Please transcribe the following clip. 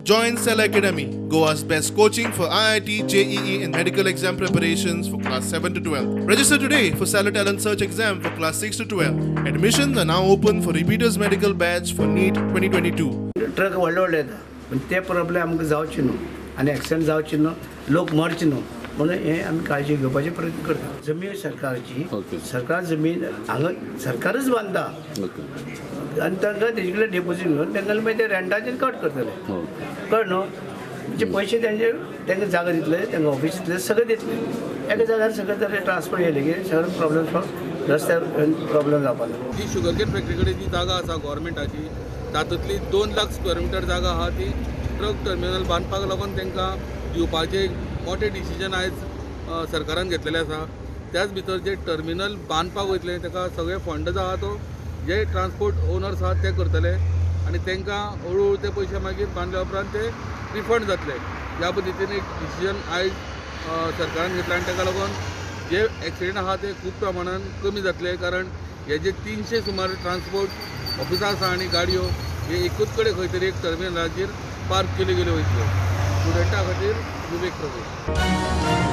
Join Cell Academy, Goa's best coaching for IIT, JEE and medical exam preparations for class 7 to 12. Register today for Cellar Talent Search exam for class 6 to 12. Admissions are now open for repeaters medical batch for NEET 2022. Truck व्हडले व्हडले येता पूण ते problem आमकां जावचे न्हू आनी accident जावचे न्हू, लोक मरचे न्हू म्हणून हें आमी काळजी घेवपाचे प्रयत्न करता. जमीन सरकारची, सरकार जमीन हांगा सरकारच बांदता आनी तांकां तेजे कडेन डेपोजीट घेवन तांकां मागीर ते रेंटाचेर कट करतले, कळ्ळें न्हू. म्हणजे पयशे तेंचे तांकां जागा दितले, तांकां ऑफिस दितले, सगळें दितले. एका जाग्यार सगळें तरे ट्रान्सपोर्ट येयले की सगळे प्रॉब्लेम सॉल्व, रस्त्यार प्रॉब्लेम जावपा ना. जी शुगरकेन फॅक्टरी कडेन जी जागा आसा गव्हर्मेंटाची, तातूंतली 2 लाख स्क्वेअर मिटर जागा आहा ती ट्रक टर्मिनल बांदपाक लागून तांकां दिवपाचें एक मोठें डिसिजन आयज सरकारान घेतलेलें आसा. त्याच भितर जे टर्मिनल बांदपाक वयतले ताका सगळे फंड जो आहा तो जे ट्रान्सपोर्ट ओनर्स आहात ते करतले आनी तांकां हळू हळू ते पयशे मागीर बांदल्या उपरांत ते रिफंड जातले. ह्या पद्दतीन एक डिसिजन आयज सरकारान घेतला आनी ताका लागून जे एक्सिडंट आहा ते खूब प्रमाणान कमी जातले, कारण हे जे 300 सुमार ट्रान्सपोर्ट ऑफिसां आसा आनी गाडयो हे एकूच कडेन खंय तरी एक टर्मिनलाचेर पार्क केल्यो गेल्यो वयतल्यो. स्टुडंटा खातीर विवेक प्रभू.